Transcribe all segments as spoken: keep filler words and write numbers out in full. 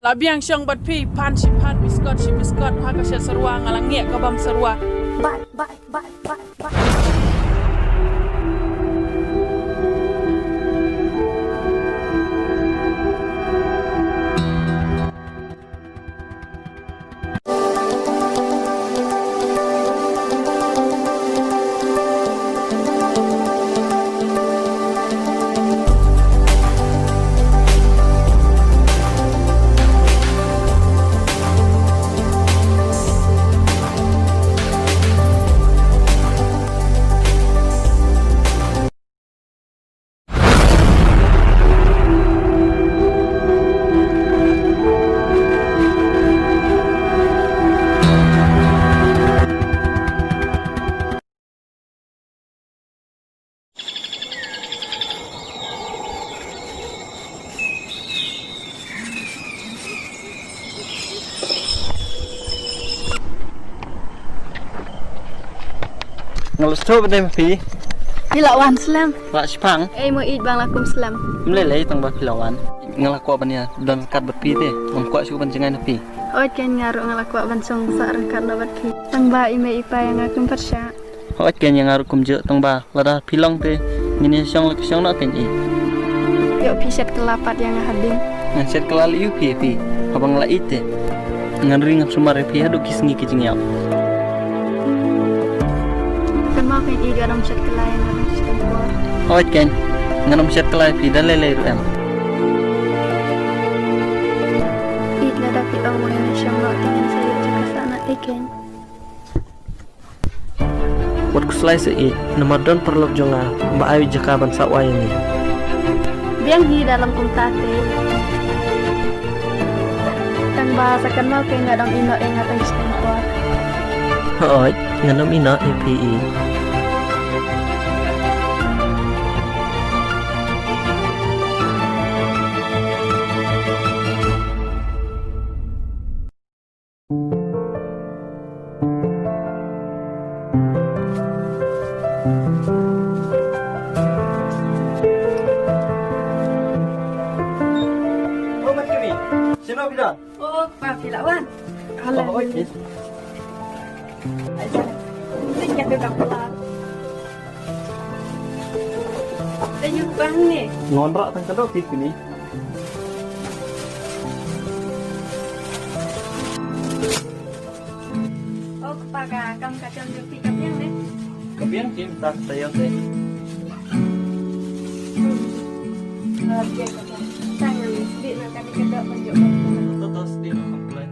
La biang shong bad phi, phan shi phan, biskot shi biskot, ha ka shet syrwa, nga la ngiah ka bam syrwa. Bye, bye, bye, bye, bye. Nga la sngewthuh ba dei ma phi. Phi la wan slem. La shipang. Ei mo ïeit ba nga la kum slem. Ym lei lei tang ba phi la wan. Nga la kwah ban ïa don ryngkat bad phi te. Ngam kwah shuh ban jngai na phi. Hooid kein nga ruh nga la kwah ban shong sah ryngkat noh bad phi. Tang ba i mei i pa ïa nga kim pyrshah. Hooid kein ïa nga ruh kumjuh tang ba lada phi long te ngin ïa shong la ka shong noh kein i. Ïoh phi shet kylla pat ïa nga hadien. Ngan shet kylla lei ïa phi ïa phi. Haba nga la ïeit te ngan ring ngan sumar ïa phi haduh ki sngi ki jingïap. Kynmaw kein i, lada ym shet kylla ïa nga ruh shet kylla. Hooid kein ngan ym shet kylla ïa phi da lei lei ruh em. Ïeit, lada phi ong ba ngin ïa shong noh te ngin sa ïoh jaka sah na ei kein. Wat khuslai seh ïeit, namar don paralok jong nga ba ai jaka ban sah wai ïa ngi. Biang hi, da long kumta te. Tang ba sa kynmaw kein, lada ym ïehnoh ïa nga tang shiteng por. Hooid, ngan ym ïehnoh ïa phi i. O Matkimi, shano phi don? O kpa, phi la wan. O, oi. Ai sa. Sik ka tu ka pla. Te ïu bang ne. Ngan rah tang ka dok ti kini. O kpa, ka kam ka jong phi ka biang ne? Ka biang, kim ta ta ïa te. Ka biang, ka biang. Tang ngan sdih na kane ka dok ban ïoh. To to sdih na complain.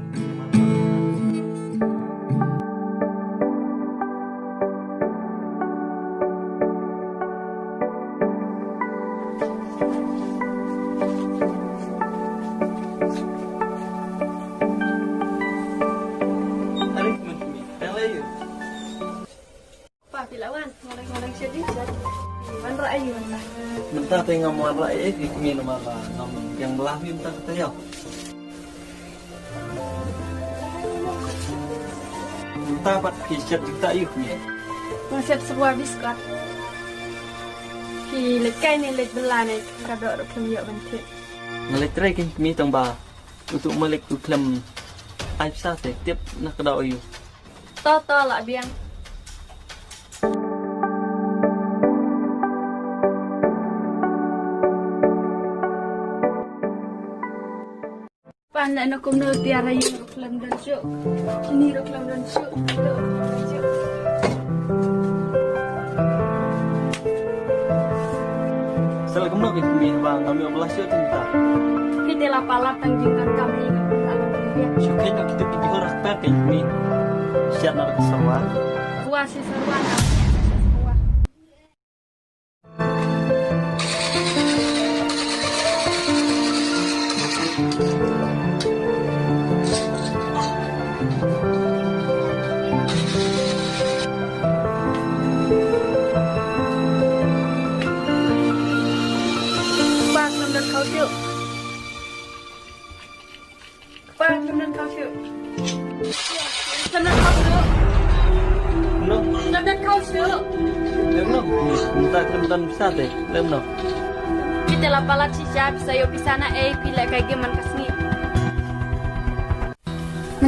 Are, Matkimi, phi la ïoh? Pa, phi la wan, nga la, nga la shet ïa shet. Wanrah aïu mynta? Mynta te ngam wanrah ei ei, phi kmie, namar ba ngam biang bylla phi mynta ka taïew. Mynta pat phi shet juta aïu kmie? Nga shet syrwa biskot. Phi leit kai ne leit bylla ne, ka dok ruh khlem ïoh ban thied. Nga leit trei kein kmie, tang ba utu u malik u khlem ai pisa te, tip na ka daw aïu. To to, la biang. Pan la na kumno, tiar aïu ruh khlem don shuh. Kini ruh khlem don shuh. Kito ruh khlem don shuh. Sa la kumno kein kmie, ba ngam ïoh bylla shuh te mynta. Phi te la palat tang jingdonkam hi, ngam lah ban pynbiang. Shu kheiñ noh kito ki jhur ha kper kein kmie. Shet na ka syrwa. Wa shi syrwa na. Wa. Kpa, khlem don khaw shuh. Kpa, khlem don khaw shuh. Khlem don khaw shuh. No. Khlem don khaw shuh. Lem no. Mynta khlem don pisa te. Lem no. Phi te la palat shisha, phi sa ïoh pisa na ei, phi leh kai game man ka sngi.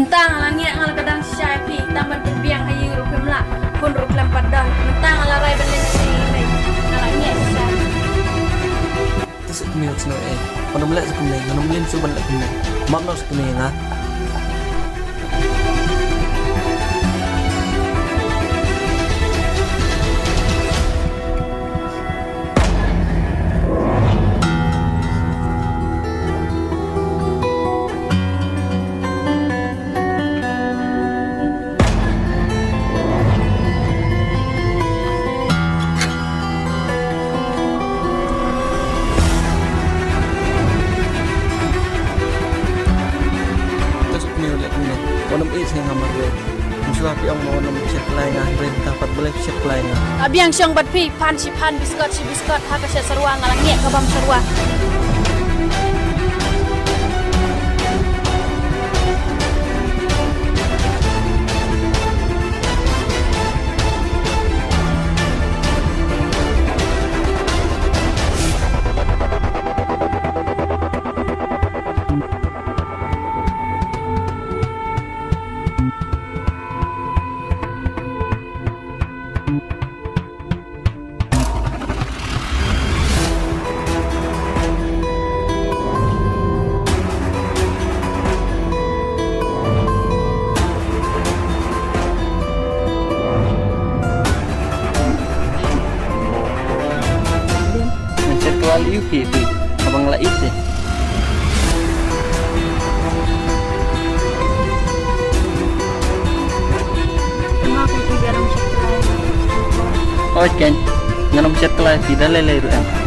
Mynta nga la ngiah, nga la ka dang shisha ïa phi, tang ban pynbiang ha ïing ruh phim lah, khun ruh khlem pat don. Mynta nga la rai ban leit sha ïing, nga la ngiah shisha. Te shu kmie shu eh. Ngan ym leh shu kmie, ngan ym leit shu ban leh kmie. Map noh shu kmie nga. Te shu kmie leh kumne. Wan ym ïeit sha nga marwei. Ym shu la phi ong ba wan ym shet klai nga, hynrei mynta pat balei phi shet klai nga. Nga biang shong bad phi, phan shi phan, biskot shi biskot, ha ka shet syrwa nga la ngiah ka bam syrwa. Ngan check la liu phi phi. Abang la ite. Oi ken, ngan ym shet klai phi da lei lei ruh em.